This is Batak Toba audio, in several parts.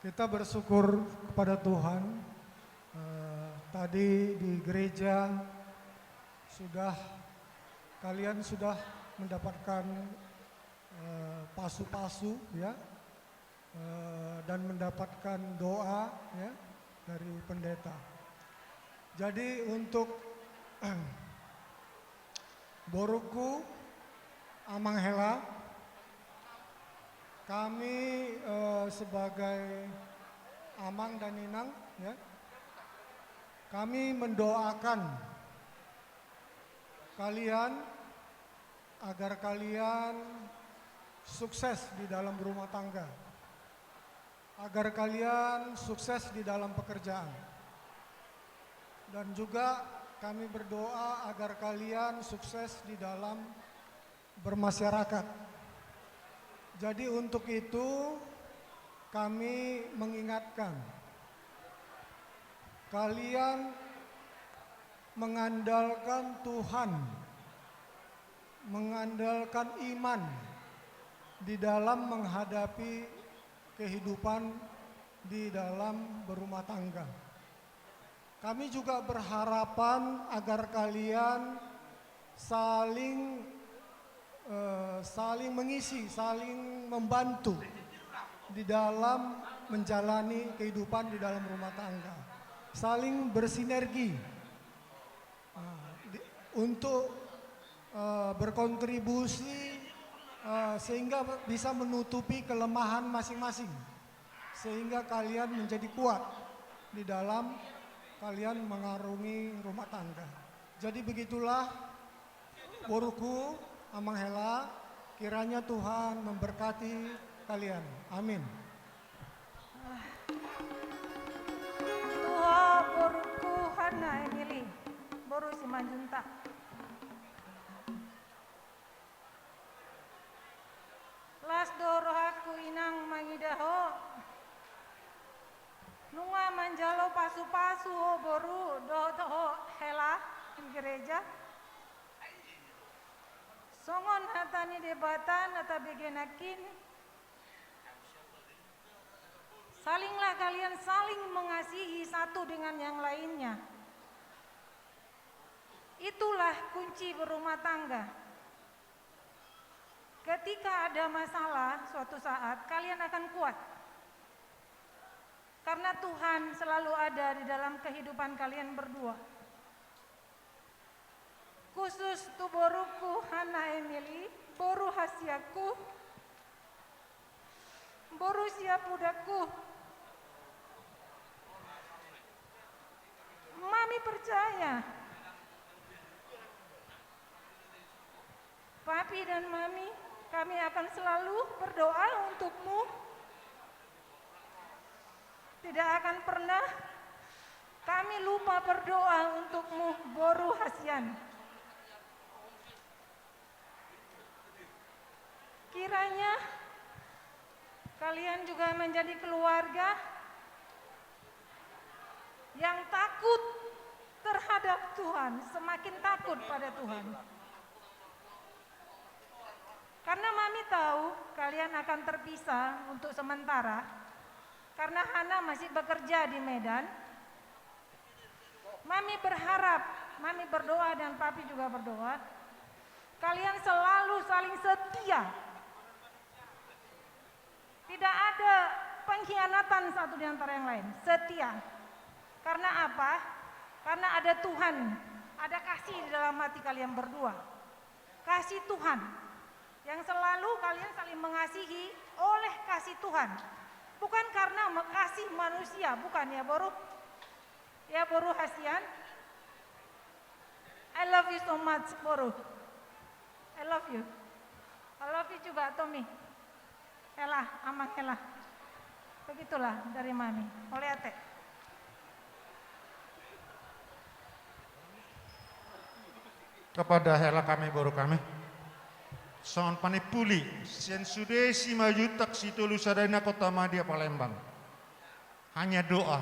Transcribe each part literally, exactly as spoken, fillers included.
Kita bersyukur kepada Tuhan, eh, tadi di gereja sudah, kalian sudah mendapatkan, eh, pasu-pasu, ya, eh, dan mendapatkan doa, ya, dari pendeta. Jadi untuk boruku, Amang Hela, kami, eh, sebagai amang dan inang, ya, kami mendoakan kalian agar kalian sukses di dalam rumah tangga, agar kalian sukses di dalam pekerjaan, dan juga kami berdoa agar kalian sukses di dalam bermasyarakat. Jadi, untuk itu, kami mengingatkan, kalian mengandalkan Tuhan, mengandalkan iman di dalam menghadapi kehidupan di dalam berumah tangga. Kami juga berharapan agar kalian saling, eh, saling mengisi, saling membantu di dalam menjalani kehidupan di dalam rumah tangga. Saling bersinergi. Nah, di, untuk, eh, berkontribusi, eh, sehingga bisa menutupi kelemahan masing-masing, sehingga kalian menjadi kuat di dalam kalian mengarungi rumah tangga. Jadi begitulah, boruku, Amang Hela, kiranya Tuhan memberkati kalian. Amin. Tu ho, boruku Hanna Emily, boru Simanjuntak. Las do rohangku, inang, mangida ho. Nunga manjalo pasu-pasu ho, boru, dohot ho, Hela, di gereja. Songon hata ni Debata na tabege nangkin, salinglah kalian saling mengasihi satu dengan yang lainnya. Itulah kunci berumah tangga. Ketika ada masalah, suatu saat kalian akan kuat. Karena Tuhan selalu ada di dalam kehidupan kalian berdua. Khusus tu boruku Hanna Emily, boru hasianku, boru siapudakku. Mami percaya, Papi dan Mami, kami akan selalu berdoa untukmu. Tidak akan pernah kami lupa berdoa untukmu, boru hasian. Kiranya kalian juga menjadi keluarga yang takut terhadap Tuhan, semakin takut pada Tuhan. Karena Mami tahu kalian akan terpisah untuk sementara, karena Hana masih bekerja di Medan. Mami berharap, Mami berdoa dan Papi juga berdoa, kalian selalu saling setia. Tidak ada pengkhianatan satu di antara yang lain. Setia. Karena apa? Karena ada Tuhan, ada kasih di dalam hati kalian berdua. Kasih Tuhan yang selalu kalian saling mengasihi oleh kasih Tuhan. Bukan karena me-, kasih manusia, bukan ya, boru? Ya, boru hasian. I love you so much, boru. I love you. I love you juga, Tommy. Hela, Amang Hela. Begitulah dari Mami. Mauliate. Kepada hela kami, boru kami. Songon panimpuli, sian sude Simanjuntak, Sitolu Sadana, Kotamadya, Palembang. Hanya doa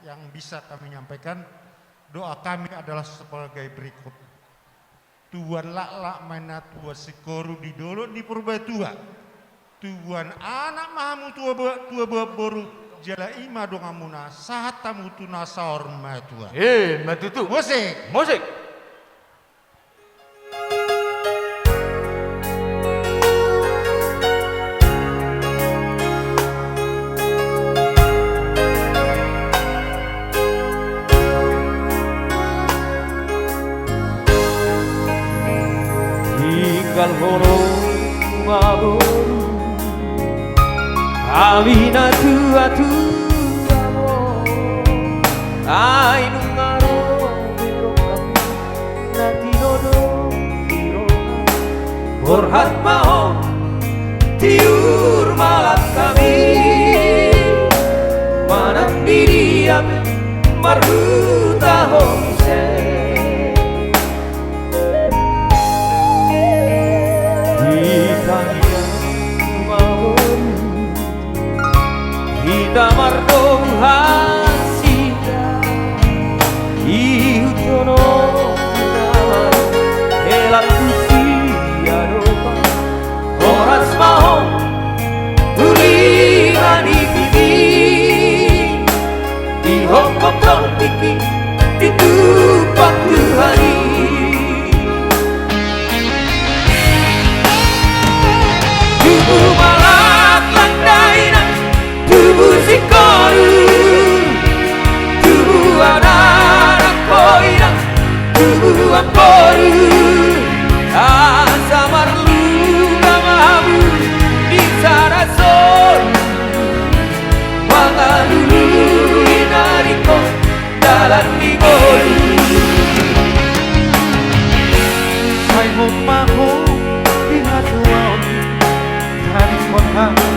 yang bisa kami nyampaikan. Doa kami adalah sebagai berikut. Tubuan laklak ma inna, tubuan singkoru di dolok ni Purbatua. Tubuan anak ma hamu, tubuan boru, Jala i ma donganmuna, sahat hamu tu na saur matua. Eh, ma tutu. Musik. Musik. Tinggal holong ma boru, hami na tua-tua on. Ai nunga ro be rongkapmu na tinodo di roha. Borhat ma ho, tiur ma langkami, manang di dia pe marhuta ho muse. Di tangiang ma boru, hita mardomu hansit, ihut jonok na hela tu siadopan. Horas ma ho, uli ma nipimi, dihophop tingki, ditumpak Tuhan i. Tubu ma laklak dainang, tubu singkoru, tubu anak-anak ho inang, tubu amangboru, asa marlunga ma hamu di sada solu, mangalului na ringkot dalan ni ngolu. Sai hot ma ho di hatuaon, taringot hamu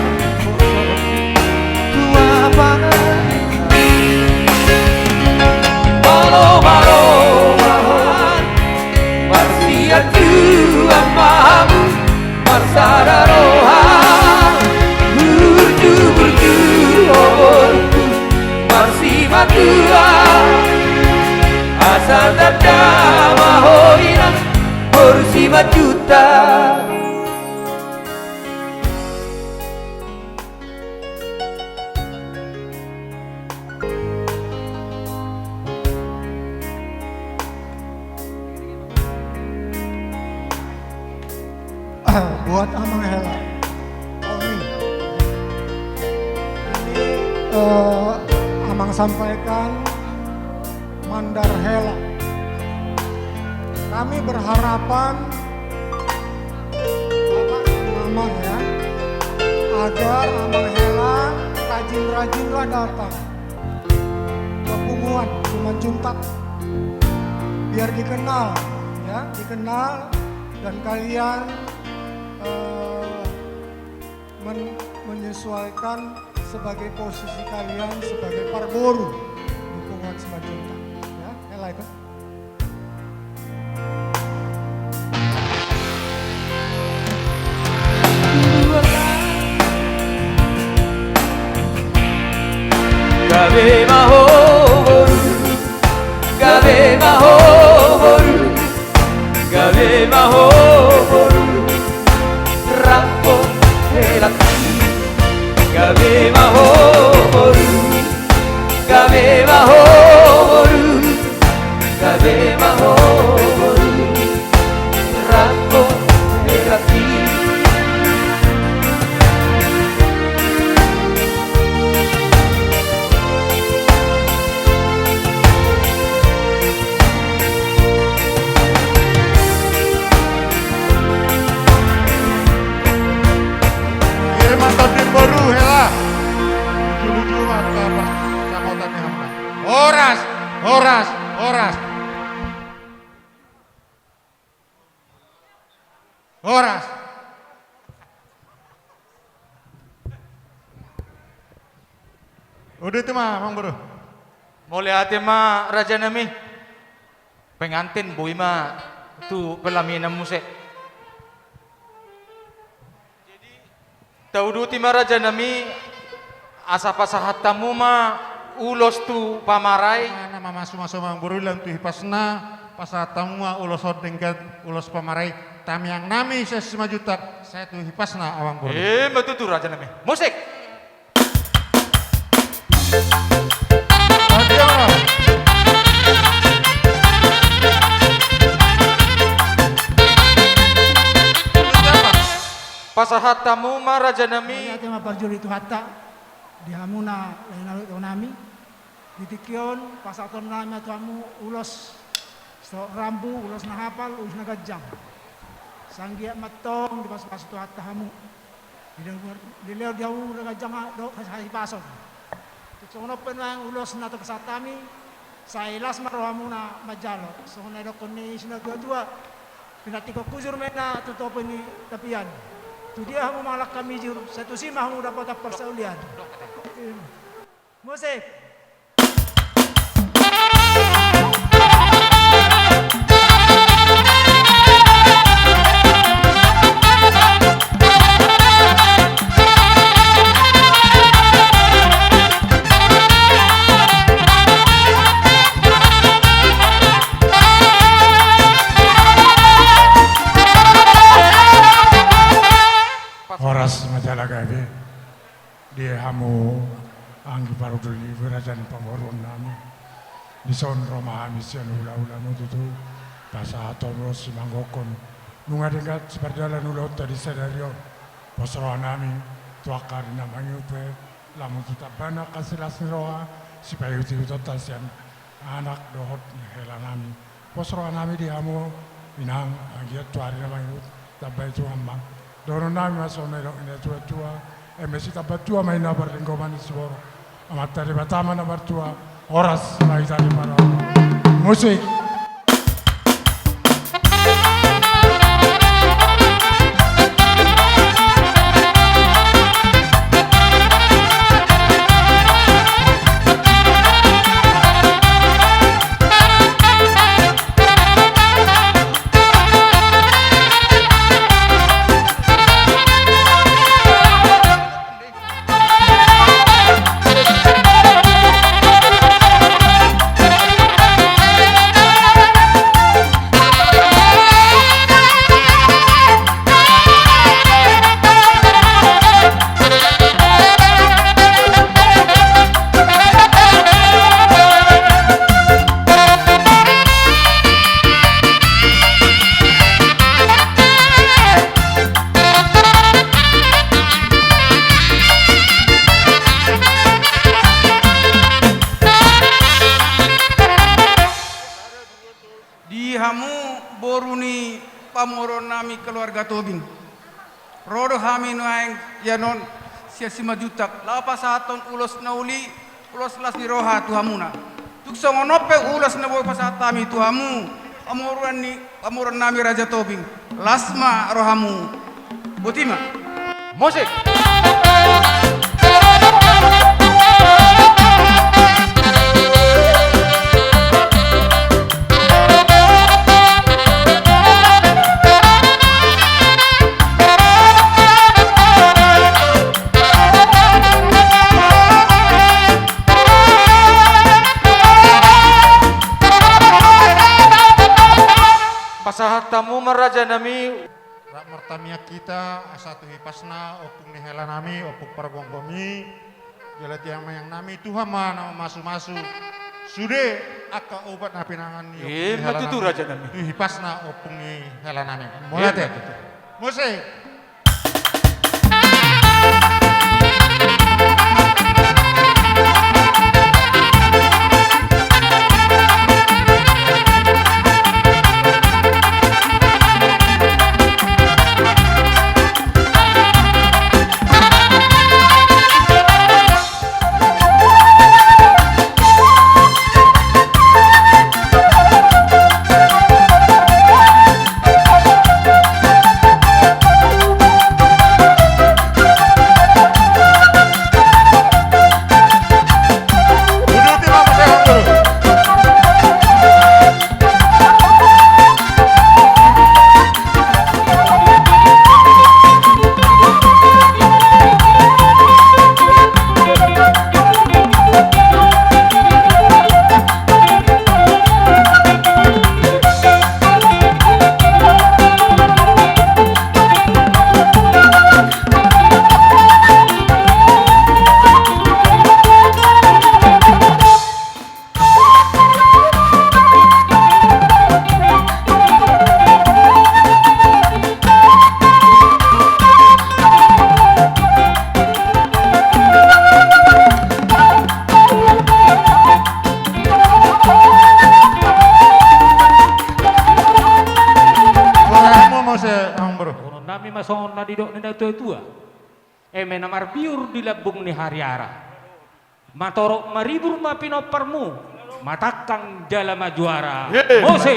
tu apangan. Malo, malo, malo, marsiatuan ma hamu. Marsada roha, burju-burju ho borungku, marsimatua, asa tanda ma ho inang, boru Simanjuntak. Buat Amang Hela. Ini, eh, Amang sampaikan mandar hela. Kami berharapan Bapak dan Mama ya, agar Amang Hela rajin-rajinlah datang ke Punguan Simanjuntak, biar dikenal ya, dikenal, dan kalian, eh, men-, menyesuaikan sebagai posisi kalian sebagai parboru di Punguan Simanjuntak. Ya, hela itu. Gabe ma ho boru, gabe ma ho boru, gabe ma ho boru, rambu helangki. Gabe ma ho boru, gabe ma ho boru, gabe ma ho boru, rambu helangki. Kirim ma tondi boru hela. Luju-luju ma angka pansamotan ni hamuna. Horas, horas, horas. Horas. Uduti ma, Amangboru. Mauliate ma, rajanami. Pengantin boi ma tu pelaminan muse. Jadi, tauduti ma, rajanami, asa pasahat hamu ma ulos tu pamara i. Ima na mamasu-masu, Amangboru, lam tu hipasna, pasahat hamu ma ulos on denggan, ulos pamara i. Tangiang nami sian Simanjuntak, sai tu hipasna, Amangboru. Ima tutu, rajanami. Musik. Pasahat hamu ma raja nami. Mauliate ma parjolo di Tuhanta di hamuna lae na dohot ito nami. Di tingki on pasahaton nami ma tu hamu ulos dohot rambu, ulos na hapal, ulos na ganjang. Sai anggiat ma antong dipasupasu Tuhanta hamu. Dilehon, dilehon di hamu na ganjang dohot hahipason. Tung songon on pe nuaeng ulos na tapasahat hami, sai las ma rohamuna manjalo. Songon na nidokkon ni sinatuatua, pinantikhon hujur ma inna tu topi ni tapian. Tudia hamu mangalangka mijur, sai tusi ma hamu dapotan parsaulian. Musik. Horas ma jala gabe. Di hamu anggi parhundul ni raja ni pamoruon nami. Dison ro ma hami sian hulahula mu tutu, pasahaton ulos simanggokhon. Nunga denggan sipardalan ulaonta di sadari on. Pos roha nami tu angka ari na mangihut pe, lamu tu tambana angka silas ni roha, sipaihutihutonta sian anak dohot ni hela nami. Pos roha nami di hamu, inang, anggiat tu ari na mangihut, tambai Tuhan ma. Dohonon nami ma songon na nidok ni natuatua, eme sitamba tua ma inna parlinggoman ni siborok. Amanta Debata ma na martua, horas ma hita di parau. Musik. Di hamu boru ni pamoruon nami keluarga Tobing. Ro do hami nuaeng ianon sian Simanjuntak laho pasahathon ulos na uli, ulos las ni roha tu hamuna. Tung songon on pe ulos na boi pasahat hami tu hamu pamoruon ni, pamoruon nami Raja Tobing. Las ma rohamu. Boti ma. Musik. Pasahat hamu ma raja nami. Rap martamiang hita, asa tu hipasna ompung ni hela nami, ompung pargomgom i, jala tiang maiang nami, Tuhan ma na mamasumasu sude angka obat na pinangan ni ompung ni hela nami. I ma tutu raja nami. Tu hipasna ompung ni hela nami. Mauliate. I ma tutu. Musik. Tuatua, eme na marbiur di lambung ni hariara, matorop maribur ma pinomparmu, matangkang jala majuara. Ye. Mose.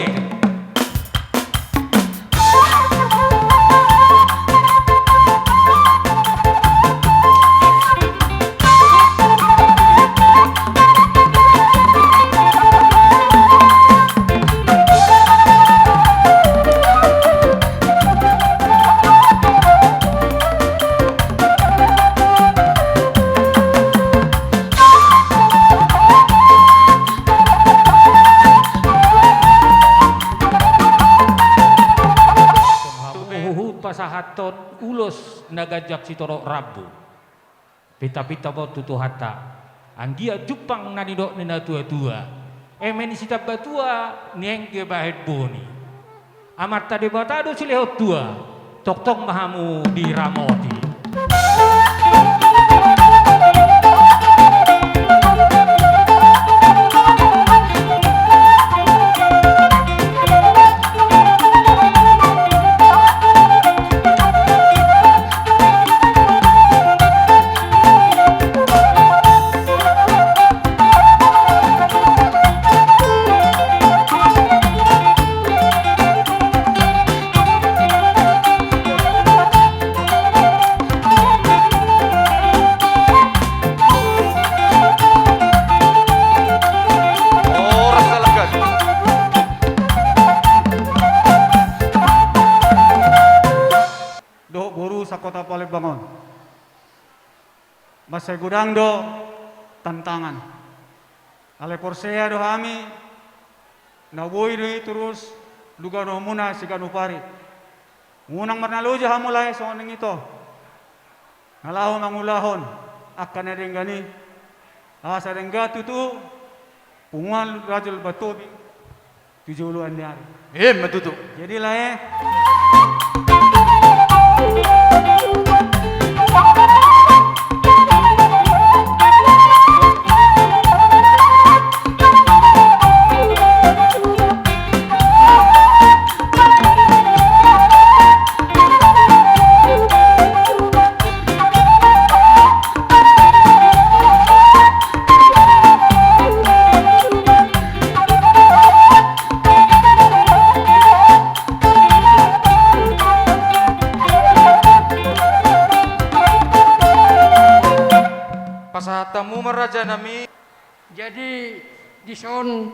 Huhut pasahathon ulos na ganjang sitorop rambu. Pintapinta ma on tu Tuhanta, anggiat jumpang na nidok ni na tuatua, eme ni sitambatua ni engge bahen boni. Amanta Debata do silehon tua, tongtong ma hamu diramoti. Dohot boru sakota Palembang on. Mansai godang do tantangan. Alai porsea do hami, na boi do i torus diuduti hamuna siganup ari. Unang marnaloja hamu lae songon i, ito. Na laho mangulahon angka na denggan i, asa denggan tutu punguan Raja Lumban Tobing tu joloan ni ari. Ima tutu. Jadi lae. Pasahat hamu ma rajanami. Jadi dison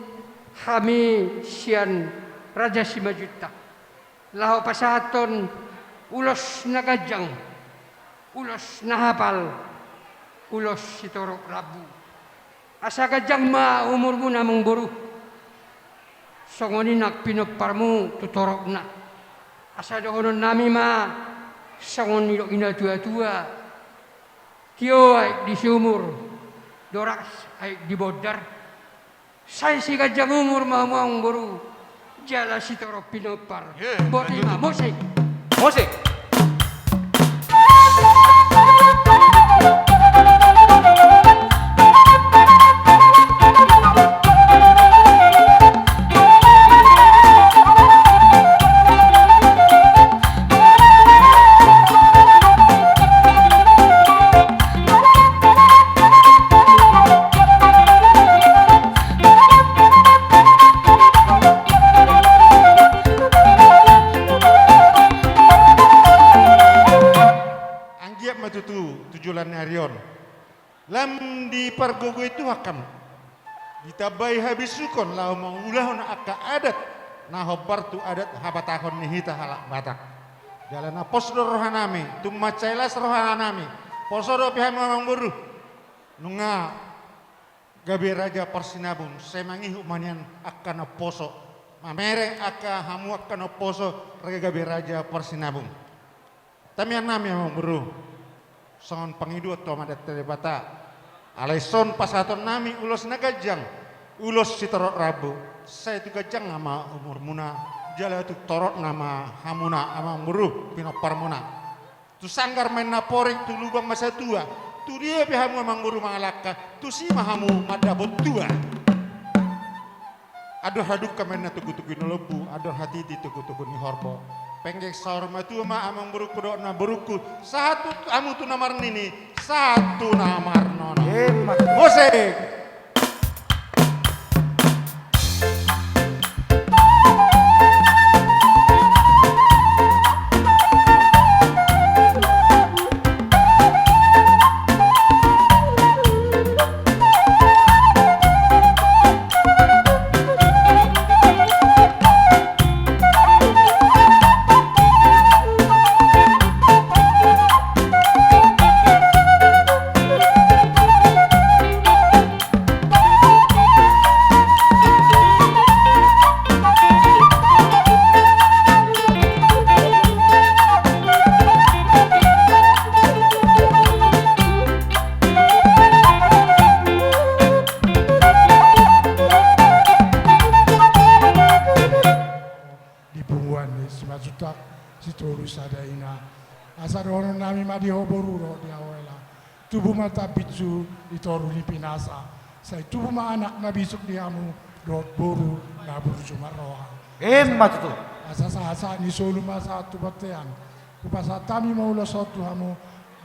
hami sian Raja Simanjuntak laho pasahathon ulos na ganjang, ulos na hapal, ulos sitorop rambu. Asa ganjang ma umurmuna amangboru, songon i nang pinomparmu tu toropna. Asa dohononnami ma songon nidok ni na tuatua: Tio aek di sumur, doras aek di bondar. Sai siganjang umur ma hamu amangboru jala sitorop pinompar. Ima tutu. Botima, mose. Mose. Anggiat ma tutu tu joloan ni ari on lam dipargogoi Tuhan hamu, ditambai habisuhon laho mangulahon angka adat na hombar tu adat habatahon ni hita halak Batak. Jala na pos do rohanami, tung mansai las rohanami, poso dope hamu amangboru. Nunga gabe raja parsinabung, sai mangihut ma nian angka na poso, mamereng angka hamu angka na poso, gabe raja parsinabung. Tamiannami amangboru, songon pangidoan tu Amanta Debata, alai songon pasahatonnami ulos na ganjang, ulos sitorop rambu, sai tu ganjang ma umurmuna, jala tu toropna ma hamuna amangboru pinomparmuna. Tu sanggar ma inna porik, tu lubang ma satua, tu dia pe hamu amangboru mangalangka, tusi ma hamu mandapot tua. Andor hadungka ma inna togutogu ni lombu, andor hatiti togutogu ni horbo. Penggeng saur matua ma amangborungku dohot namborungku, sahat tu hamu tu na marnini, sahat tu na marnono. Emma tutu. Musik. Di punguan ni Simanjuntak, Sitorus sada ina. Asa dohonon nami ma di ho boru dohot di ho hela. Tubu ma tambinsu di toru ni pinasa. Sai tubu ma anak na bisuk di hamu dohot boru na burju marroha. Emma tutu. Asa sahat-sahat ni solu ma sahat tu bontean. Hupasahat hami ma ulos on tu hamu,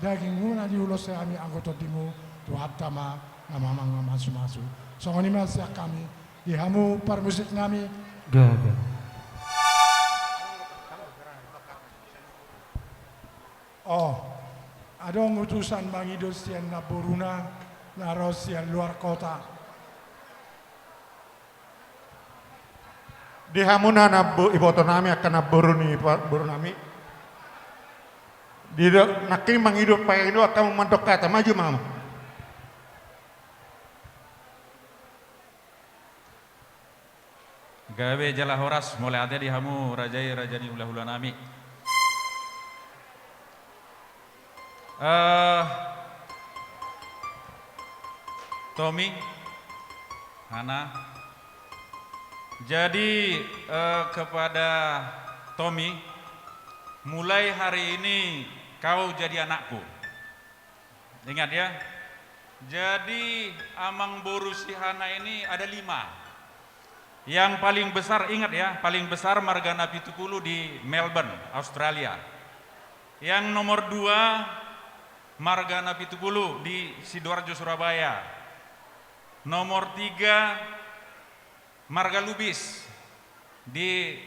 dagingmuna diulosi hami anggo tondimu, Tuhanta ma na mamamasu-masu. Songon i ma sian hami, di hamu parmusik nami. Gabe. O, adong utusan mangido sian namboruna na ro sian luar kota. Di hamu na, na bo-, iboto nami angka namboru ni pa-, boru nami. Di do, nangkin mangido, pangido angka mandok hata, maju ma hamu. Gabe jala horas, mauliate di hamu raja i, raja ni hulahula nami. Eh, Tommy, Hana. Jadi, eh, kepada Tommy, mulai hari ini kau jadi anakku. Ingat ya. Jadi, amangboru si Hana ini ada lima. Yang paling besar, ingat ya, paling besar marga Napitupulu di Melbourne, Australia. Yang nomor dua, marga Napitupulu di Sidoarjo, Surabaya. Nomor tiga, marga Lubis di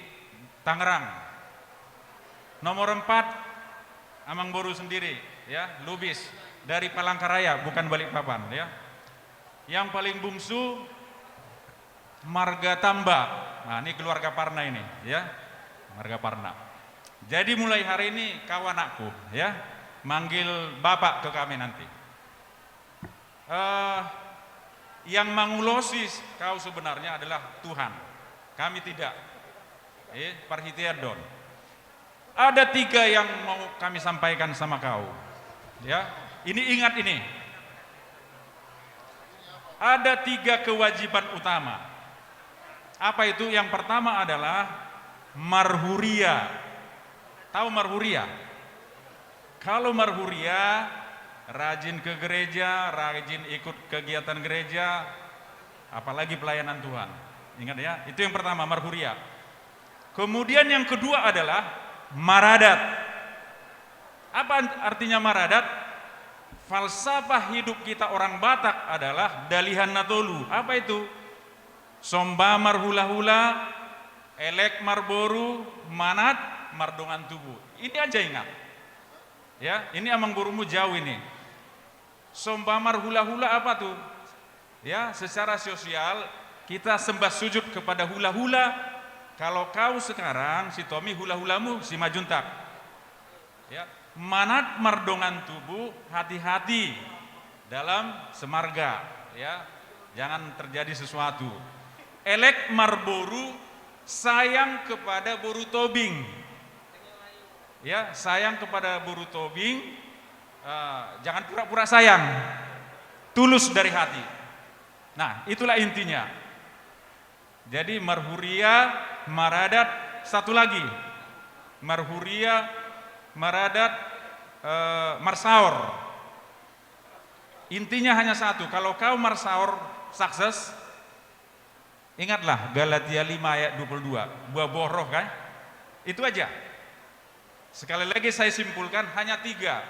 Tangerang. Nomor empat, amangboru sendiri, ya, Lubis dari Palangkaraya, bukan Balikpapan, ya. Yang paling bungsu, marga Tamba. Nah, ini keluarga Parna ini, ya. Marga Parna. Jadi mulai hari ini kau anakku, ya. Manggil bapak ke kami nanti. Eh, yang mangulosi kau sebenarnya adalah Tuhan. Kami tidak. Eh, parhitean do on. Ada tiga yang mau kami sampaikan sama kau. Ya, ini ingat ini. Ada tiga kewajiban utama. Apa itu? Yang pertama adalah marhuria. Tahu marhuria? Kalau marhuria, rajin ke gereja, rajin ikut kegiatan gereja, apalagi pelayanan Tuhan. Ingat ya, itu yang pertama, marhuria. Kemudian yang kedua adalah maradat. Apa artinya maradat? Falsafah hidup kita orang Batak adalah dalihan na tolu. Apa itu? Somba marhulahula, elek marboru, manat mardongan tubu. Ini aja ingat. Ya, ini amangborumu jauh ini. Somba marhulahula apa tuh? Ya, secara sosial kita sembah sujud kepada hulahula. Kalau kau sekarang, si Tommy, hulahulamu Simanjuntak. Ya, manat mardongan tubu, hati-hati dalam semarga, ya. Jangan terjadi sesuatu. Elek marboru, sayang kepada boru Tobing. Ya, sayang kepada boru Tobing, eh, jangan pura-pura sayang. Tulus dari hati. Nah, itulah intinya. Jadi, marhuria, maradat, satu lagi. Marhuria, maradat, eh, marsaor. Intinya hanya satu, kalau kau marsaor sukses, ingatlah Galatia lima ayat dua puluh dua, buah-buah roh kan? Itu aja. Sekali lagi saya simpulkan hanya tiga.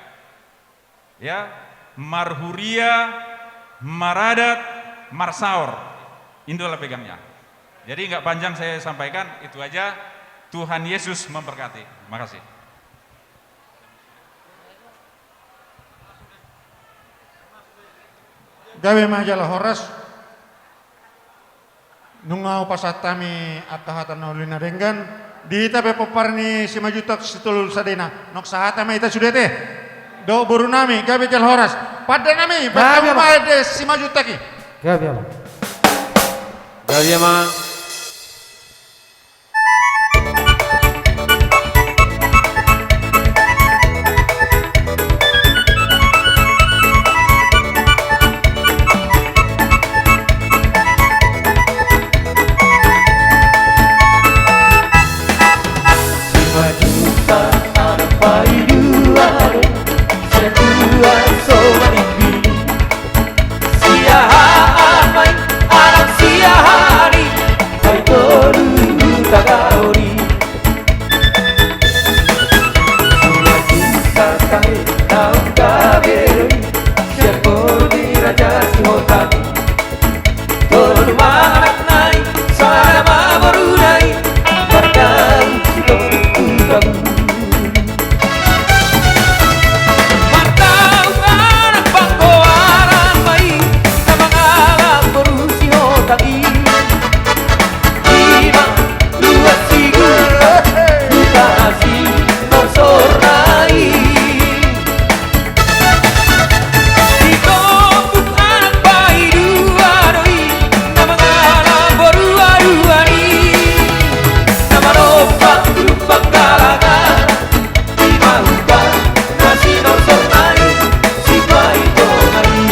Ya, marhuria, maradat, marsaor. Indolah pegangnya. Jadi nggak panjang saya sampaikan, itu aja. Tuhan Yesus memberkati. Makasih. Gabe ma jala horas. Nunga hupasahat hami angka hata na uli na denggan, di hita pe pomparan ni Simanjuntak Sitoru sadena. Nunga sahat ma hita sude te. Dohot boru nami, gabe jala horas. Pande nami, gabe ma. Pande nami, Simanjuntak i. Gabe ma. Gabe ma. Simanjuntak anak paidua do, sian tuan so manimbi. Sia aha ma i, anak sia aha ni, paitolu tagahon i. Simanjuntak tahe naung gabe do i, sian boru ni Raja Sihotang i. Tolu ma anakna i, sada ma boruna i, mardaun Sitompul Gabun. Mardaun anak panggoaran ma i, na mangalap boru Sihotang i. Ima luat sigupar, huta na sinorsorna i. Sitompul anak paidua do i, na mangalap boru aduan i. Na manompa tu dumpa Galagar, ima huta na sinorsorna i, Sipaitona i.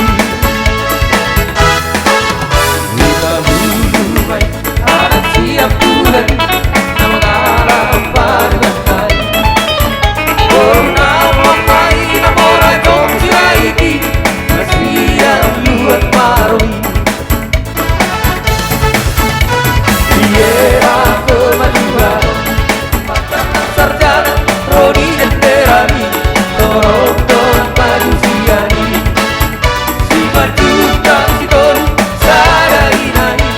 Huta Bulu ma i, anak siampudan i, na mangalap parumaen i. Boruna ma i na mora Jong Sirait i, na sian Luat Marohi. Di era kemajuan, sarjana ro di jenderal i, torop do na maju sian i. Simanjuntak Sitoru sada ina i,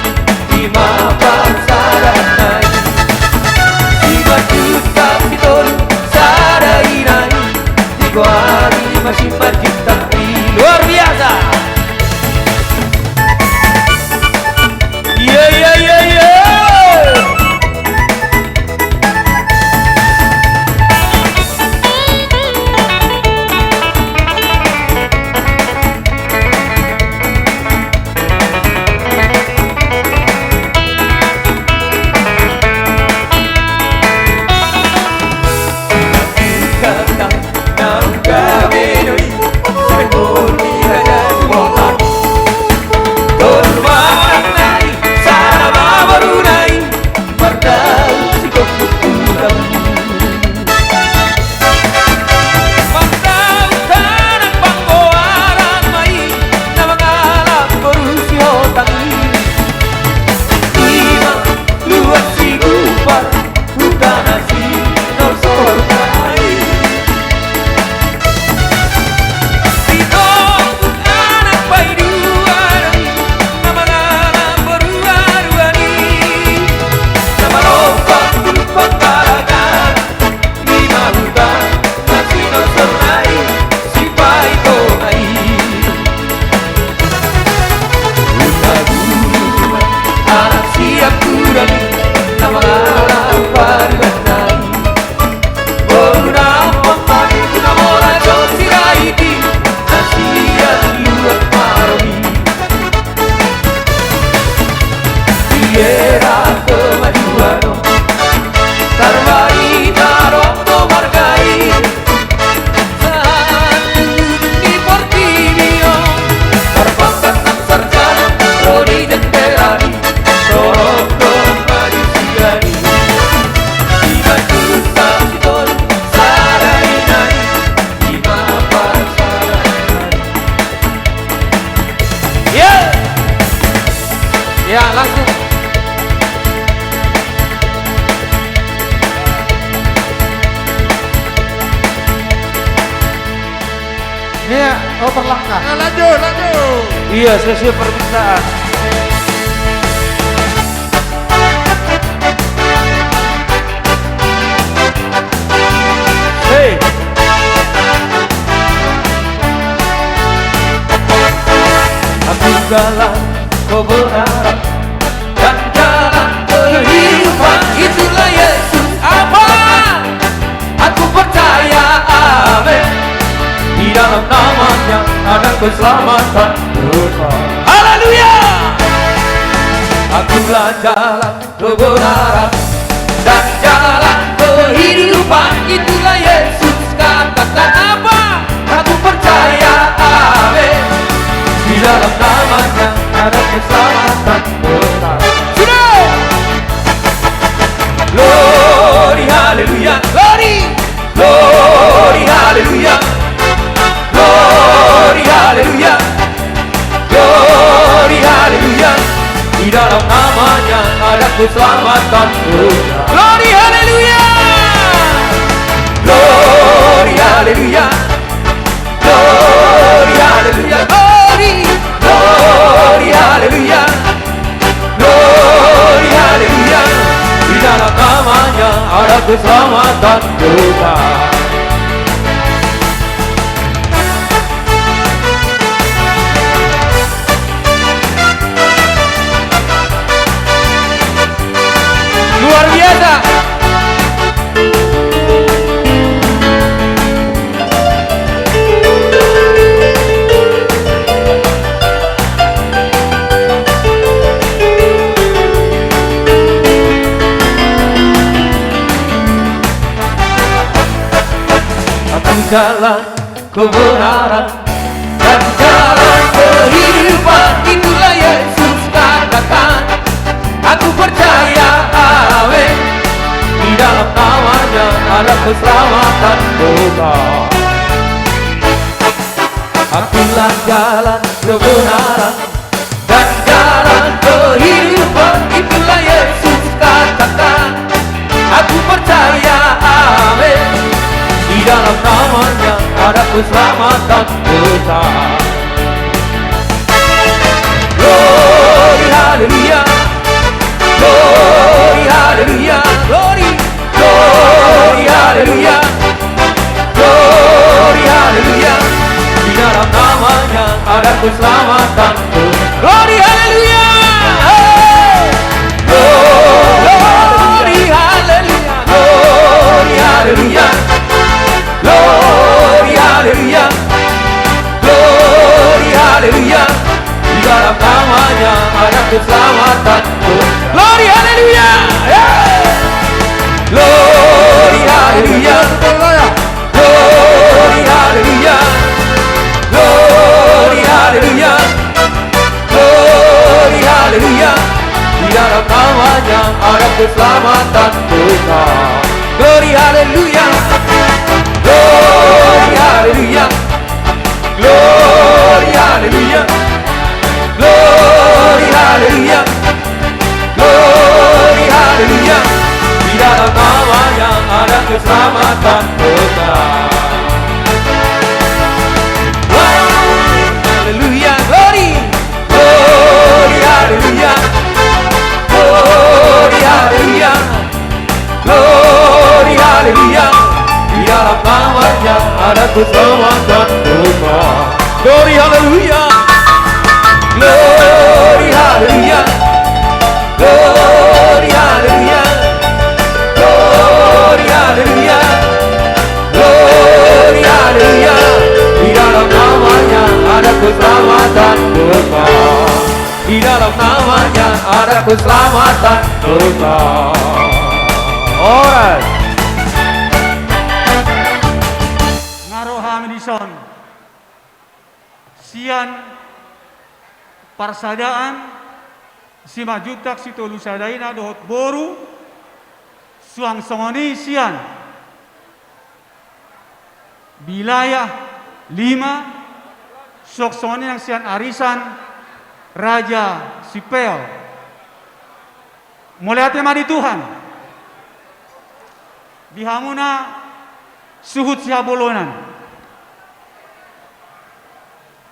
ima parsadaanna i. Simanjuntak Sitoru sada ina i, digoari ma Simanjuntak i. Luar biasa. Iya, iya, iya, iya. Huta na sinorsorna i. Sitompul anak paidua do i, na mangalap boru aduan i. Na manompa tu dumpa Galagar, ima huta na sinorsorna i, Sipaitona i. Huta Bulu ma i, anak siampudan i, na mangalap parumaenna i. Boruna ma i na mora Jong Sirait i, na sian Luat Marohi. Di era kemajuan on, tarbarita do marga i. Sahat tu ujung ni portibi on, tarpangkat nang sarjana ro di jenderal i, torop do na maju sian i. Simanjuntak Sitoru sada ina i, ima parsadaanna i. Iya. Ya, langsung. Iya, oh, berlangkah. Nah, lanjut, lanjut. Iya, sesuai permintaan. Hei. Aku jalan kebenaran dan jalan kehidupan, itulah Yesus. Apa? Aku percaya, amin. Di dalam nama-Nya ada keselamatan kekal. Haleluya. Akulah jalan kebenaran dan jalan kehidupan, itulah Yesus. Katakan apa? Aku percaya, amin. Di dalam nama-Nya ada keselamatan kekal. Sudah. Glory, haleluya. Glory. Glory, haleluya. Glory, haleluya. Glory, haleluya. Di dalam nama-Nya ada keselamatan. Glory, haleluya. Glory, haleluya. Glory, haleluya. Glory. Glory, haleluya. Glory, haleluya. Di dalam nama-Nya ada keselamatan kekal. Luar biasa. Aku jalan kebenaran dan jalan kehidupan, itulah Yesus. Katakan, aku percaya, amin. Di dalam nama-Nya ada keselamatan kekal. Akulah jalan kebenaran dan jalan kehidupan, itulah Yesus. Katakan, aku percaya, amin. Di dalam nama-Nya ada keselamatan kekal. Glory, haleluya. Glory, haleluya. Glory. Glory, haleluya. Glory, haleluya. Di dalam nama-Nya ada keselamatan. Glory, haleluya. Hey. Glory, haleluya. Glory, haleluya. Glory, haleluya. Glory, haleluya. Di dalam nama-Nya ada keselamatan. Glory, haleluya. Hey. Glory, haleluya. Glory, haleluya. Glory, haleluya. Glory, haleluya. Di dalam nama-Nya ada keselamatan kekal. Glory, haleluya. Glory, haleluya. Glory, haleluya. Glory, haleluya. Glory, haleluya. Di dalam nama-Nya ada keselamatan kekal. Glory, haleluya. Glory. Glory, haleluya. Glory, haleluya. Glory, haleluya. Di dalam nama-Nya ada keselamatan kekal. Glory, haleluya. Glory, haleluya. Glory, haleluya. Glory, haleluya. Glory, haleluya. Di dalam nama-Nya ada keselamatan kekal. Di dalam nama-Nya ada keselamatan kekal. Horas. Nga rohami dison sian parsadaan Simanjuntak Sitolusadaina dohot boru, suang songon i sian wilayah lima, suang songon i nang sian arisan Raja Sipel. Mauliate ma di Tuhan. Di hamuna suhut sihabolonan.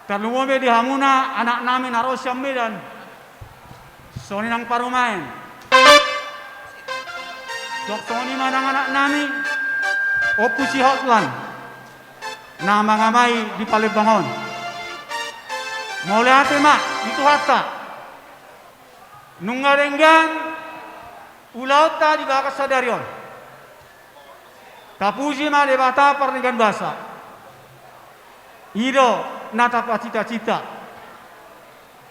Tarlumobi di hamuna anak nami na ro sian Medan, songon i nang parumaen. Songon i ma nang anak nami Ompu si Hotlan na mangamai di Palembang on. Mauliate ma di Tuhanta. Nunga denggan ulaonta di bagas sadari on. Tapuji ma Debata pardenggan basa. I do na tapacita-cita.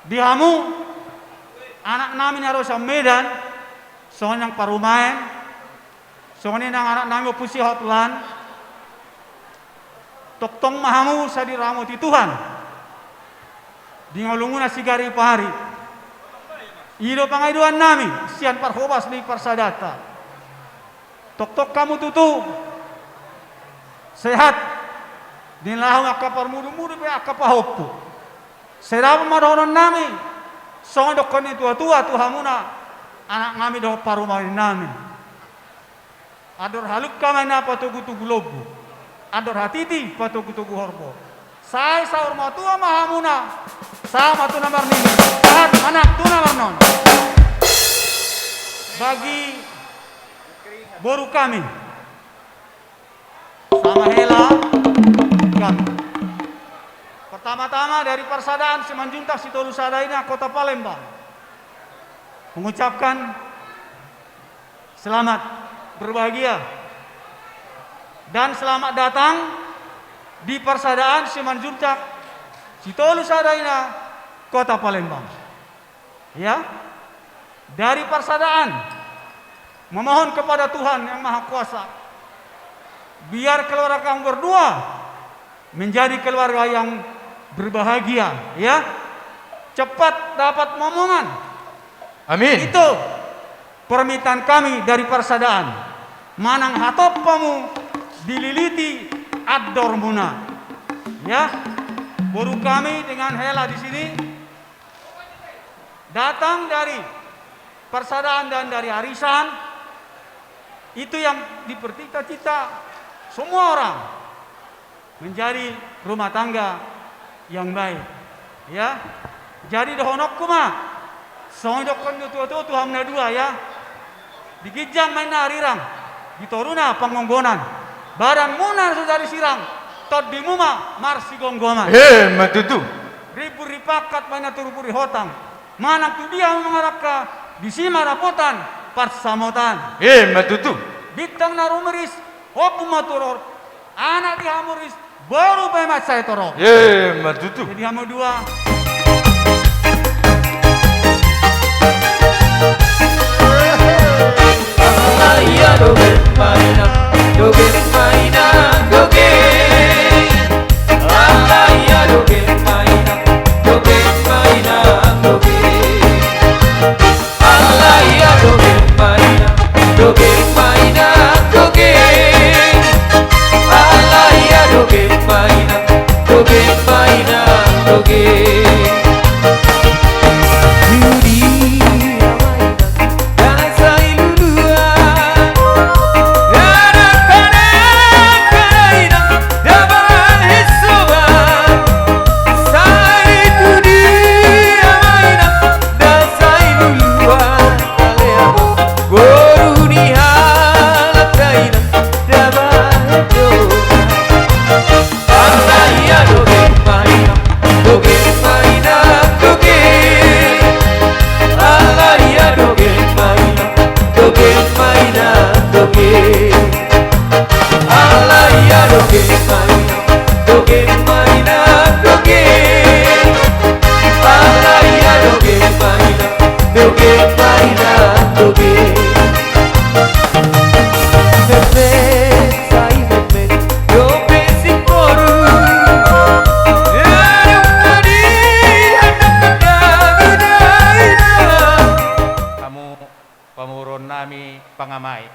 Di hamu anak nami na ro sian Medan, songon i nang parumaen, songon i nang anak nami Ompu si Hotlan. Tongtong ma hamu sai diramoti Tuhan di ngolumuna sigaring pahari. I do pangidoan nami sian parhobas ni parsadaanta. Tongtong hamu tutu sehat di na laho angka parmudu-mudu pe angka pahompu. Sai dapot ma dohonon nami songon dohonon ni tua-tua tu hamuna anak nami dohot parumaen nami. Andor halumpang ma inna patogu-togu lombu, andor hatiti patogu-togu horbo. Sai saur matua ma hamuna, sahat ma tu na marnini, sahat anak tu na marnono. Bagi boru kami, sama hela kami. Pertama-tama dari Parsadaan Simanjuntak Sitolusadaina Kota Palembang mengucapkan selamat berbahagia dan selamat datang di Parsadaan Simanjuntak Sitolusadaina Kota Palembang. Ya, dari Parsadaan memohon kepada Tuhan Yang Maha Kuasa, biar keluarga kamu berdua menjadi keluarga yang berbahagia, ya. Cepat dapat momongan. Amin. Itu permintaan kami dari Parsadaan. Manang hatop hamu dililiti andormuna. Ya, boru kami dengan hela di sini datang dari Parsadaan dan dari arisan. Itu yang dipercita-cita semua orang, menjadi rumah tangga yang baik. Ya. Jadi dohononku ma, songon i dohonon ni tua-tua tu hamu na dua, ya. Di ginjang ma inna arirang, di toruna panggonggonan. Badanmuna so jadi sirang, tondimu ma marsigomgoman. Emma tutu. Rimbun ripangkat ma inna turpuk rihotang. Manang tu dia hamu mangarangka, disi ma dapotan parsamotan. Emma tutu. Bintang na rumiris, ombun ma torop. Anak di hamu ris, boru pe mansai torop. Emma tutu. Jadi hamu dua. Alai adong ma inang, adong ma inang, adong. Alai adong ma inang, adong ma inang, adong. Alai adong ma inang, adong ma inang, adong. Alai adong ma inang, adong ma inang, adong. Dua ma inang, dang sai luluan. Anak-anak ma inang, dang bahen soban. Sai tu dia ma inang, dang sai luluan. Alai adong boru ni halak da inang, dang bahen dosa. Alai adong ma inang, adong ma inang, adong. Alai adong ma inang, adong ma inang, adong. Alai adong ma inang, adong ma inang, adong. Alai adong ma inang, adong ma inang, adong. Meme, sai meme, dope si boru. Hamu pamoruon nami pangamai.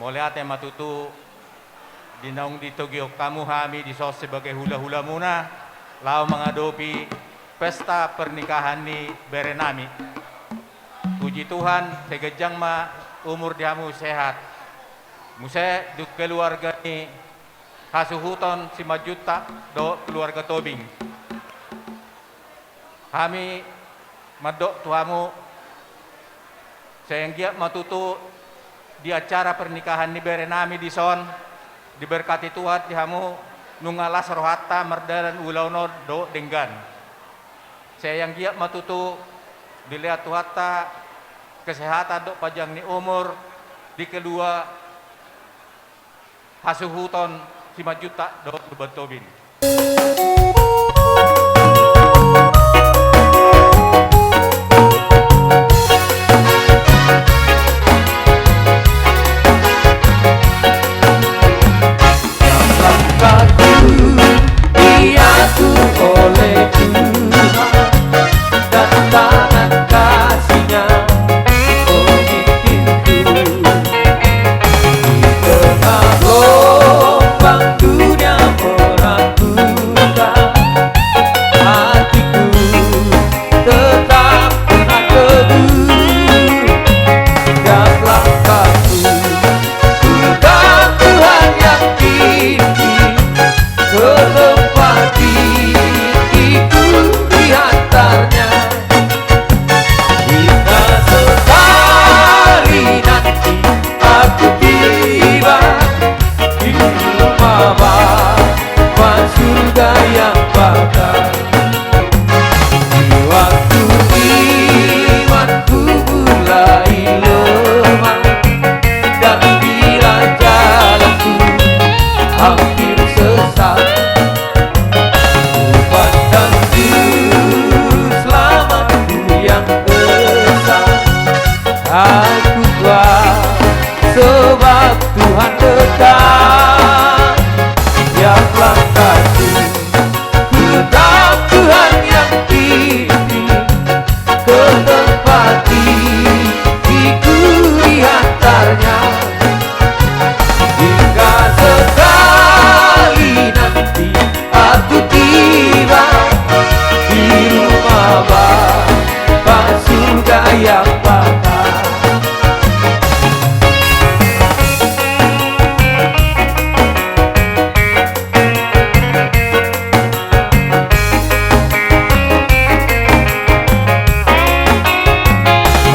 Mauliate ma tutu di naung ditogihon hamu hami dison sebagai hula-hulamuna laho mangadopi pesta pernikahan ni bere nami. Puji Tuhan, sai ganjang ma umur di hamu, sehat. Muse dung keluarga ni hasuhuton Simanjuntak dohot keluarga Tobing. Hami mandok tu hamu, sai anggiat ma tutu di acara pernikahan ni berenami dison, diberkati Tuhan di hamu, nunga las rohanta mardalan ulaon on dohot denggan. Sai anggiat ma tutu dilehon Tuhanta kesehatan dohot panjang ni umur di kedua hasuhuton Simanjuntak dohot Lumban Tobing. Langkahku diatur oleh Tuhan dan tangan kasih-Nya. Di tengah gelombang dunia meragukan, hatiku tetap tenang teguh. Tiap langkahku, ku tahu Tuhan yang pimpin, ke tempat tinggi ku diantar-Nya. Hingga sekali nanti aku tiba di rumah Bapa surga yang bakal. Di waktu imanku mulai lemah dan bila jalanku hampir sesat, ku pandang Juru Selamatku yang esa. Aku kuat sebab Tuhan dekat. Tiap langkahku, ku tahu Tuhan yang pimpin, ke tempat tinggi ku diantar-Nya. Hingga sekali nanti aku tiba di rumah Bapa surga yang bakal.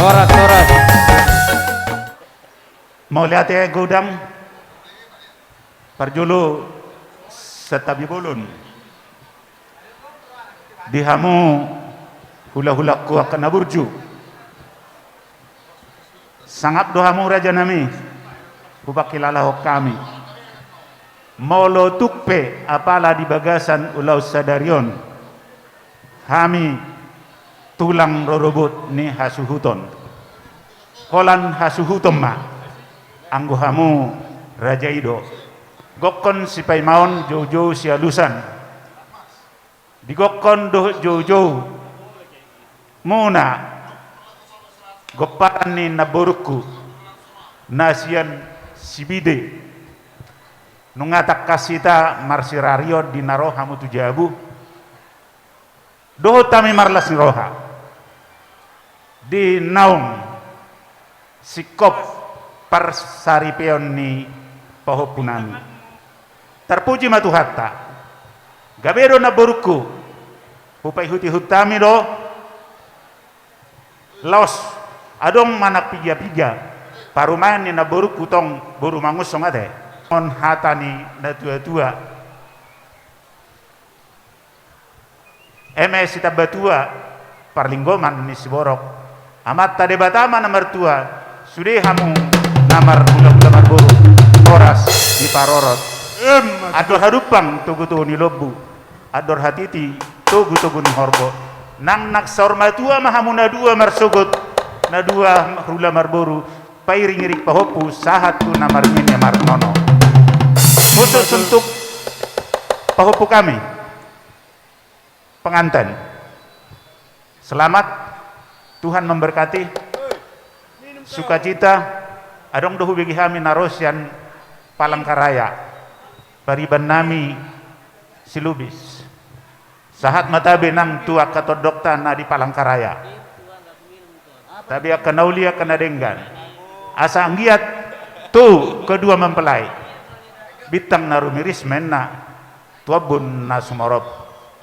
Horas, horas. Mauliate godang. Parjolo santabi bolon di hamu hulahulangku angka na burju. Sangap do hamu rajanami, hupangkilalahon hami. Molo tung pe apala di bagasan ulaon sadari on, hami tulang rorobot ni hasuhuton. Holan hasuhuton ma, anggo hamu raja i do. Gokkon sipaimaon, joujou sialusan. Di gokkon dohot joujou muna, gomparan ni namborungku na sian Sibide. Nunga tangkas hita marsirarion di na ro hamu tu jabu. Dohot hami marlas ni roha di naung singkop parsaripeon ni pahompunami. Tarpuji ma Tuhanta. Gabe do namborungku, hupaihutihut hami do. Laos adong manang pigapiga parumaen ni namborungku tong, boru Mangunsong ate. On hata ni natuatua. Eme sitambatua parlinggoman ni siborok, Amanta Debata ma na martua. Sude hamu na marhulahula marboru, horas diparorot. Emma. Andor hadumpang togutogu ni lombu, andor hatiti togutogu ni horbo. Nang, nang saur matua ma hamu na dua marsogot, na dua hula marboru, pairingiring pahompu sahat tu na marnini marnono. Khusus untuk pahompu kami, pengantin. Selamat, Tuhan memberkati. Sukacita, adong do hubege hami na ro sian Palangkaraya, pariban nami si Lubis. Sahat ma tabe nang tu angka tondongta na di Palangkaraya. Tabe angka na uli, angka na denggan. Asa anggiat tu kedua mempelai bintang na rumiris ma inna tu ambun na sumorop.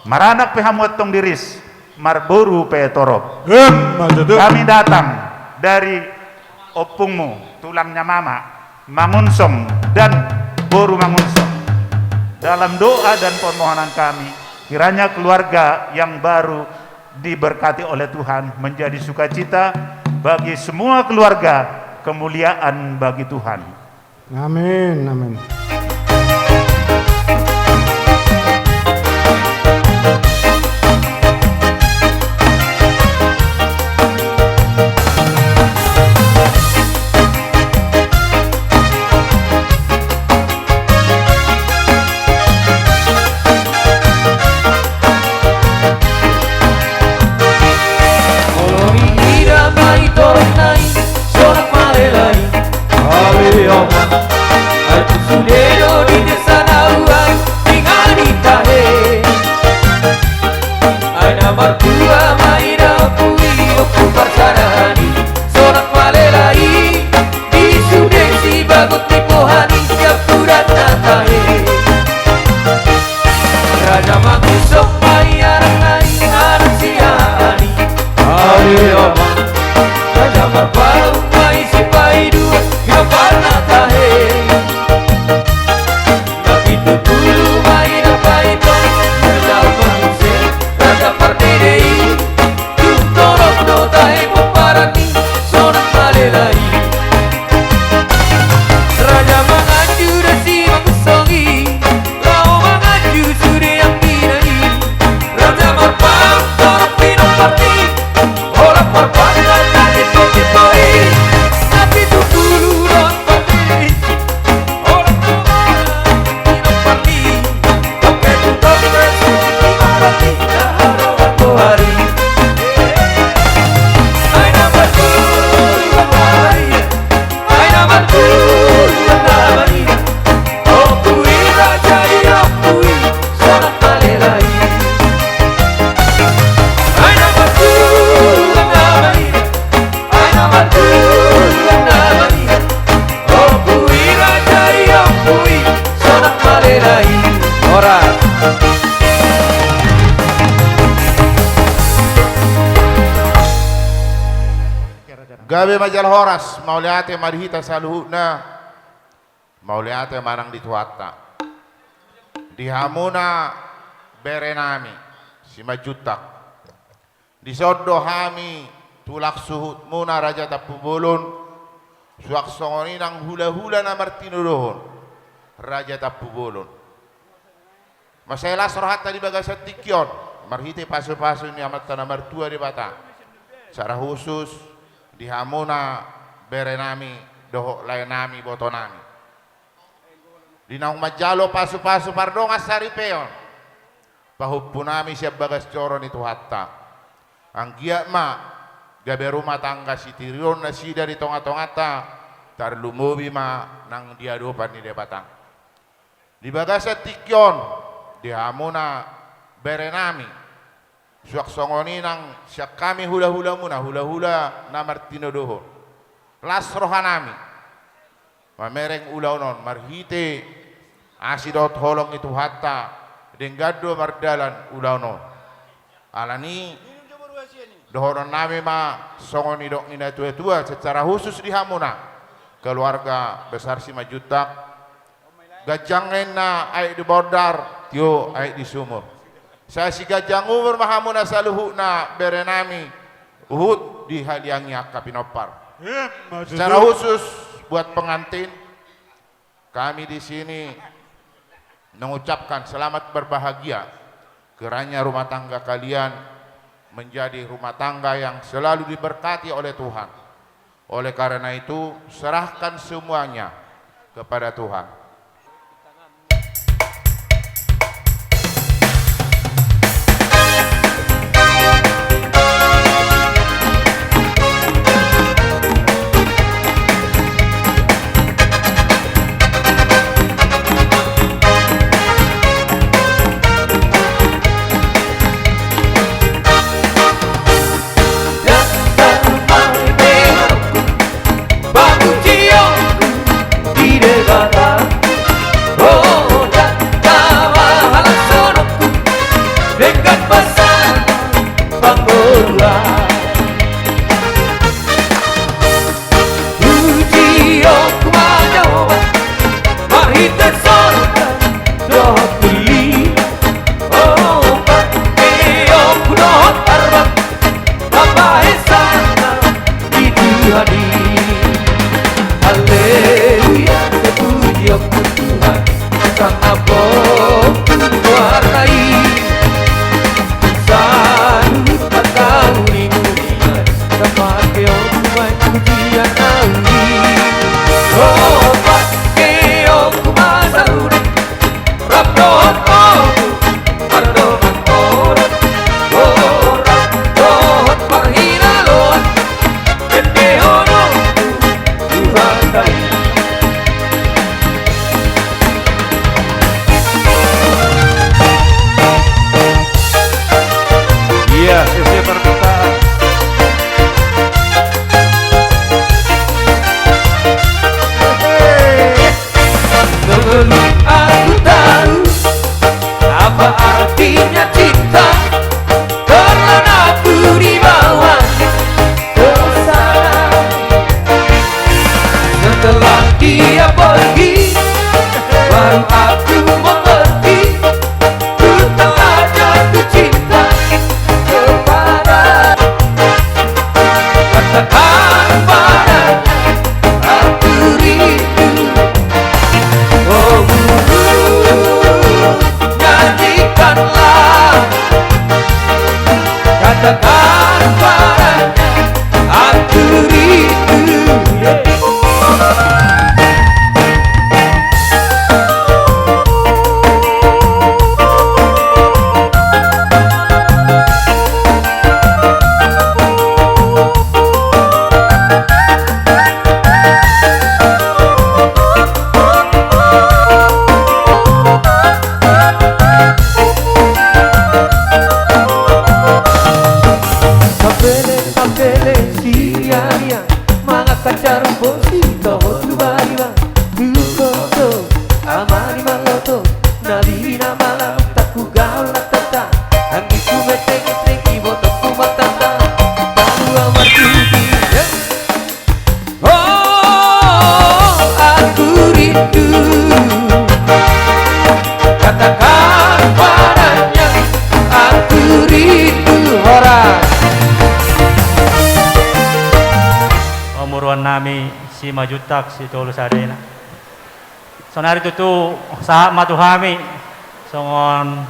Maranak pe hamu antong diris, marboru pe torop. Emma tutu. Kami datang dari ompungmu, tulangnya Mama, Mangunsong dan boru Mangunsong. Dalam doa dan permohonan kami, kiranya keluarga yang baru diberkati oleh Tuhan, menjadi sukacita bagi semua keluarga, kemuliaan bagi Tuhan. Amin, amin. Molo ni hira ma i torop nai, sonang ma lelai. Awe oma, ai tu sude do di desa na ua i, tinggal di tahe. Ai na martua ma i da ompu i, ompu parsadaan i, sonang ma lelai. Di sude sibagot ni poha ni siampudan na tahe. Raja Mangunsong ma i aranna i, anak siahaan i. Awe oma, Raja Marpaung ma i sipaiduan, i do parna tahe. Napitupulu ma i na paima, Raja Mangunsong, Raja Pardede i. Tung torop do tahe pomparan i, sonang ma lelai. Raja manganju da si Mangunsong i, laho manganju sude anggina i. Raja Marpaung torop pinompar ni, holan marpangkat na timbo-timbo i. Napitupulu do Pardede i. Horas. Gabe ma jala horas, mauliate ma di hita saluhutna. Mauliate ma nang di Tuhanta. Di hamuna berenami Simanjuntak. Dison do hami tulang suhutmuna Raja Tampubolon, suang songon i nang hula-hula na martinodohon Raja Tampubolon. Mansai las rohanta di bagasan tingki on, marhite pasu-pasu ni Amanta na martua Debata. Secara khusus di hamuna berenami dohot laenami, ibotonami. Di naung manjalo pasu-pasu pardongan saripeon pahompunami sian bagas joro ni Tuhanta. Anggiat ma gabe rumah tangga sitiruon nasida di tonga-tonganta, tarlumobi ma nang di adopan ni Debata. Di bagasan tingki on, di hamuna berenami, suang songon i nang sian hami hula-hulamuna, hula-hula na martinodohon. Las rohanami mamereng ulaon on, marhite asi dohot holong ni Tuhanta, denggan do mardalan ulaon on. Alani i, dohononnami ma songon nidok ni natua-tua, secara khusus di hamuna keluarga besar Simanjuntak. Ganjang ninna aek di bondar, tio aek di sumur. Sai siganjang umur ma hamuna saluhutna berenami, huhut dihaliangi angka pinompar. Emma tutu. Secara khusus buat pengantin, kami di sini mengucapkan selamat berbahagia. Kiranya rumah tangga kalian menjadi rumah tangga yang selalu diberkati oleh Tuhan. Oleh karena itu, serahkan semuanya kepada Tuhan. Dasar ma i berenami, pangunjunan di Debata. Haleluya, terpuji Tuhan, sangap Tuhan ai. Salut patau ni dunia, sampai ke Tuhan pujian ai. Oh, pakai aku masa udah. Iya, sesuai permintaan. Dulu aku tahu apa artinya cinta, karena aku dibawa ke sana. Setelah dia pergi, baru aku mengerti. Ku telah jatuh cinta kepada, katakan padanya, aku rindu. Oh, nyanyikanlah, katakan padanya, aku rindu. Sapele, sapele, sia-sia, mangan kacar bosi, toho tu bariba, tu koto, amani maloto, na lina malam, tak kugaul na tata, anggiku meteng-meteng, ibotongku matata, tahu amartuti. Oh, aku rindu. Katakan padanya, aku rindu. Horas. Pamoruon nami Simanjuntak, Sitolu Sadena. Saonari tutu sahat ma tu hami songon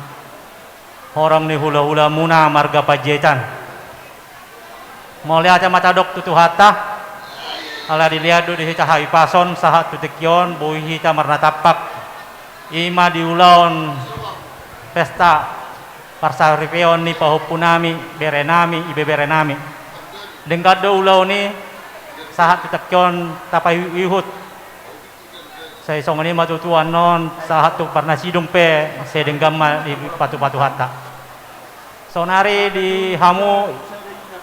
horong ni hula-hulamuna marga Panjaitan. Mauliate ma tadok tu Tuhanta, ala dilehon do di hita hahipason sahat tu tingki on, boi hita marnatampak, i ma di ulaon pesta parsaripeon ni pahompunami, berenami, ibeberenami. Denggan do ulaon i, sahat tu tingki on tapaihut-ihut. Sai songon i ma tutu annon, sahat tu parnasidung pe, sai denggan ma dipatupa Tuhanta. Saonari di hamu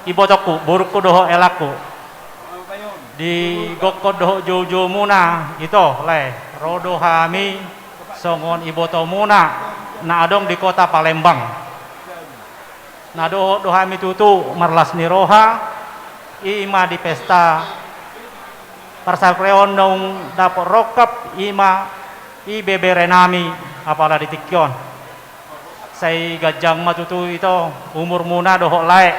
ibotongku, borungku dohot elakku, di gokhon dohot joujoumuna, ito, lae, ro do hami songon ibotomuna na adong di kota Palembang. Na dohot do hami tutu marlas ni roha, i ma di pesta parsaripeon naung dapot rongkap, i ma ibeberenami apala di tingki on. Sai ganjang ma tutu ito umurmuna dohot lae.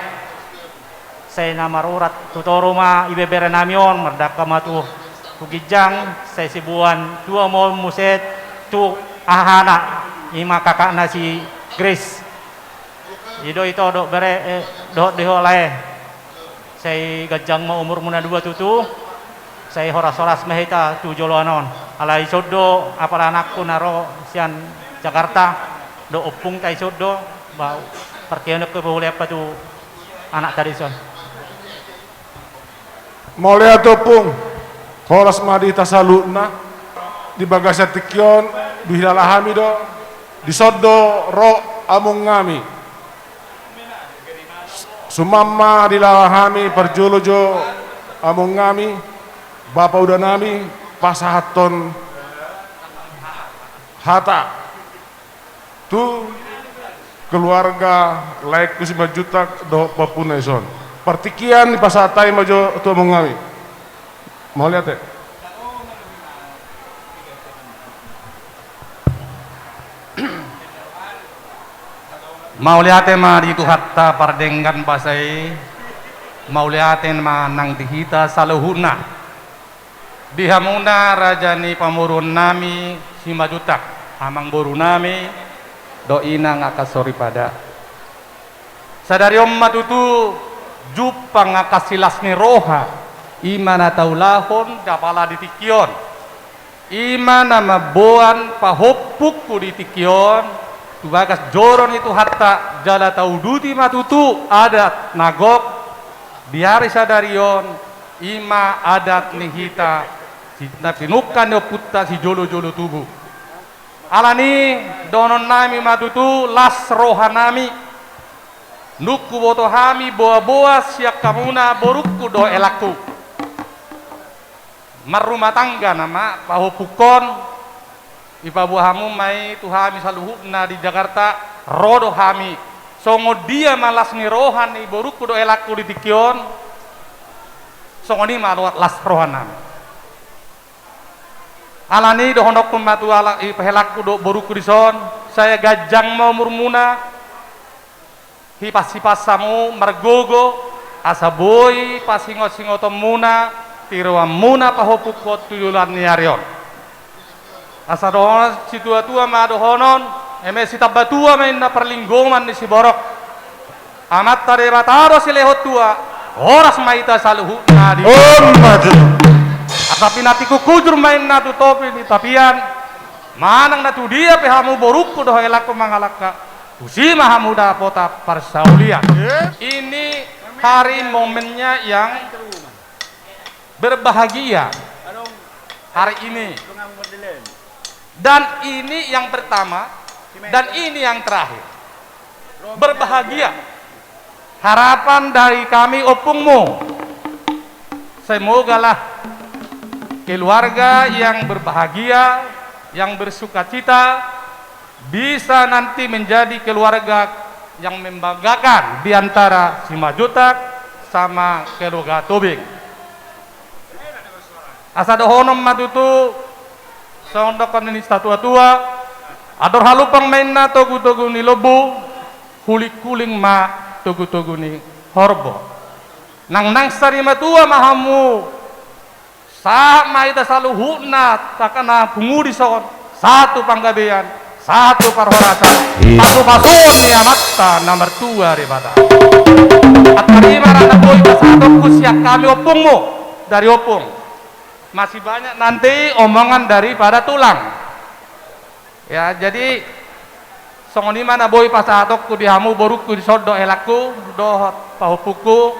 Sai na marurat tu toru ma ibeberenami on, mardangka ma tu, tu ginjang, sai siboan tua ma on muse tu hahana, i ma kakakna si Grace. I do ito dohot bere, eh, dohot dohot lae. Sai ganjang ma umurmuna dua tutu. Sai horas-horas ma hita tu joloan on. Alai dison do apala anakku na ro sian Jakarta, dohot ompungta dison do, ba, parkeononku pe hulean pa tu anakta dison. Mauliate ompung, horas ma di hita saluhutna. Di bagasan tingki on, dihilala hami do, dison do ro amongnami. Suman ma dihilala hami parjolo jo amongnami, bapa udanami, pasahathon hata tu keluarga laengku Simanjuntak dohot pahompuna dison. Partingkian dipasahat hami ma jo tu amongnami. Mauliate. Mauliate ma di Tuhanta pardenggan basa i. Mauliate ma nang di hita saluhutna. Di hamuna raja ni pamoruonnami Simanjuntak, amangborunami dohot inang angka soripada. Sadari on ma tutu jumpang angka silas ni roha, i ma na taulahon di apala di tingki on. I ma na mamboan pahompungku di tingki on tu bagas joro ni Tuhanta, jala tauduti ma tutu adat na gok di ari sadari on, i ma adat ni hita si-, na pinungka ni ompunta sijolojolo tubu. Alani i dohononnami ma tutu las rohanami. Nunga huboto hami boaboa sian hamuna borungku dohot helangku. Marrumah tangga nama pahompungkon, ipaboa hamu ma i tu hami saluhutna di Jakarta, ro do hami. Songon dia ma las ni roha ni borungku dohot helangku di tingki on, songon i ma las rohanami. Alani i dohononku ma tu ala-, i, helangku dohot borungku dison, sai ganjang ma umurmuna, hipas-hipas hamu margogo, asa boi pasingot-singotonmuna tiroanmuna pahompungkon tu joloan ni ari on. Asa dohonon situatua ma dohonon, eme sitamba tua ma inna parlinggoman ni siborok. Amanta Debata do silehon tua, horas ma hita saluhutna di. On ma tutu. Asa pinantikkon hujur ma inna tu topi ni tapian, manang na tu dia pe hamu borungku dohot helangku mangalangka, tusi ma hamu dapotan parsaulian. Ini hari momennya yang berbahagia hari ini. Dan ini yang pertama, dan ini yang terakhir. Berbahagia. Harapan dari kami ompungmu, semogalah keluarga yang berbahagia, yang bersukacita, bisa nanti menjadi keluarga yang membanggakan di antara Simanjuntak sama keluarga Tobing. Asa dohonon ma tutu, songon dohonon ni situatua, andor halumpang ma inna togutogu ni lombu, hulinghuling ma togutogu ni horbo. Nangnang sarimatua ma hamu, sahat ma hita saluhutna, angka na pungu dison, satu panggabean, satu parhorasan. Iya. Pasupasuon ni Amanta na martua Debata. Tarima ma na boi pasahatonku sian hami ompungmu, dari ompung. Masih banyak nanti omongan daripada tulang. Ya, jadi songon i ma na boi pasahatonku di hamu borungku dison dohot helangku dohot pahompungku,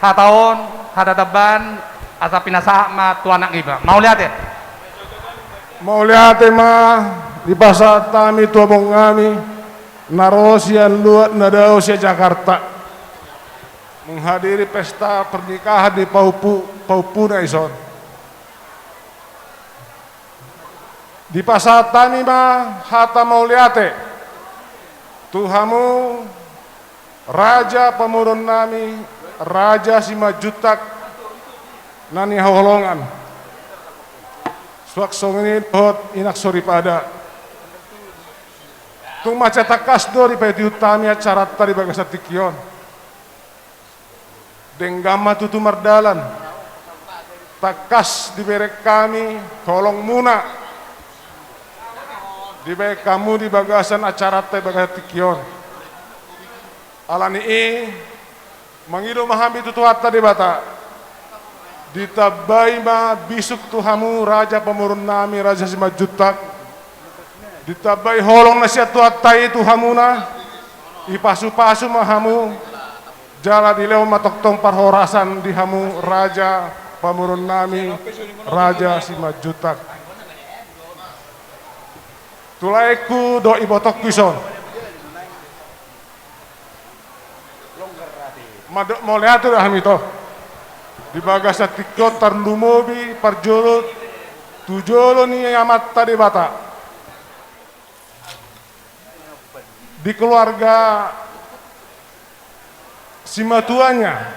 hata on, hata tamban, asa pinasahat ma tu anak niba. Mauliate. Mauliate ma dipasahat hami tu ompung nami na ro sian luat na dao sian Jakarta menghadiri pesta pernikahan di pahompu, pahompuna dison. Dipasahat hami ma hata mauliate tu hamu raja pamoruon nami, Raja Simanjuntak na nihaholongan. Suang songon i dohot inang soripada. Tung mansai tangkas do dipaihutihut hami acaranta di bagasan tingki on. Denggan ma tutu mardalan. Tangkas dibereng hami holongmuna, dibahen hamu di bagasan acaranta di bagasan tingki on. Alani i, mangido ma hami tu Tuhanta Debata, ditambai ma bisuk tu hamu raja pamoruon nami, Raja Simanjuntak. Ditambai holong na sian Tuhanta i tu hamuna, dipasupasu ma hamu, jala dilehon ma tongtong parhorasan di hamu raja pamoruon nami, Raja Simanjuntak. Tu laengku dohot ibotongku dison. Mandok mauliate do hami, to. Di bagasan tingki on tarlumobi parjolo tu jolo ni Amanta Debata. Di keluarga simatuanya,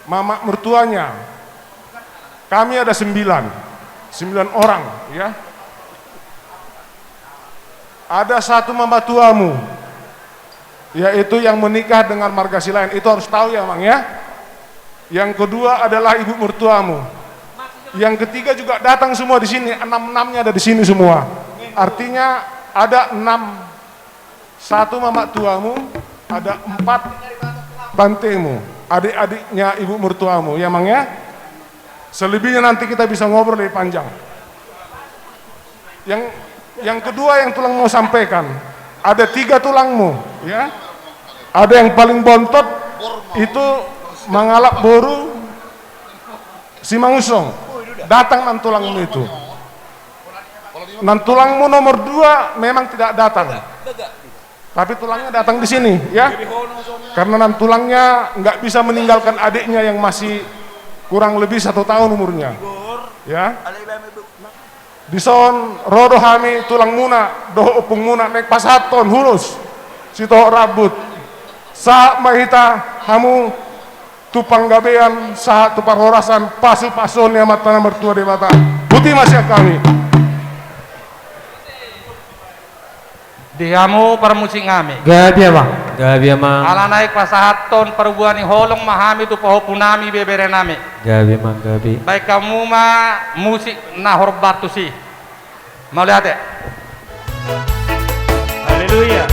mamak mertuanya, kami ada sembilan, sembilan orang, ya. Ada satu mamatuamu, yaitu yang menikah dengan marga Silaen. Itu harus tahu ya, Mang, ya. Yang kedua adalah ibu mertuamu. Yang ketiga juga datang semua di sini, enam-enamnya ada di sini semua. Artinya ada enam. Satu mamak tuamu, ada empat bantemu, adik-adiknya ibu mertuamu, ya, Mang, ya? Selebihnya nanti kita bisa ngobrol lebih panjang. Yang, yang kedua yang tulang mau sampaikan, ada tiga tulangmu, ya. Ada yang paling bontot, itu mangalap boru Simangunsong. Datang nantulang itu. Nantulang mu nomor dua memang tidak datang. Tapi tulangnya datang di sini, ya. Karena nantulangnya nggak bisa meninggalkan adiknya yang masih kurang lebih satu tahun umurnya. Ya. Dison ro do hami tulangmuna dohot ompungmuna naeng pasahathon ulos sitohot rambut. Sahat ma hita hamu tu panggabean sahat tu parhorasan, pasupasuon ni Amanta na martua Debata. Boti ma sian hami. Di hamu parmusik nami. Gabe, Amang. Gabe, Amang. Ala naeng pasahathon parbue ni holong ma hami tu pahompu nami, ibebere nami. Gabe, Amang, gabe. Baen hamu ma musik na horbat tusi. Mauliate. Haleluya.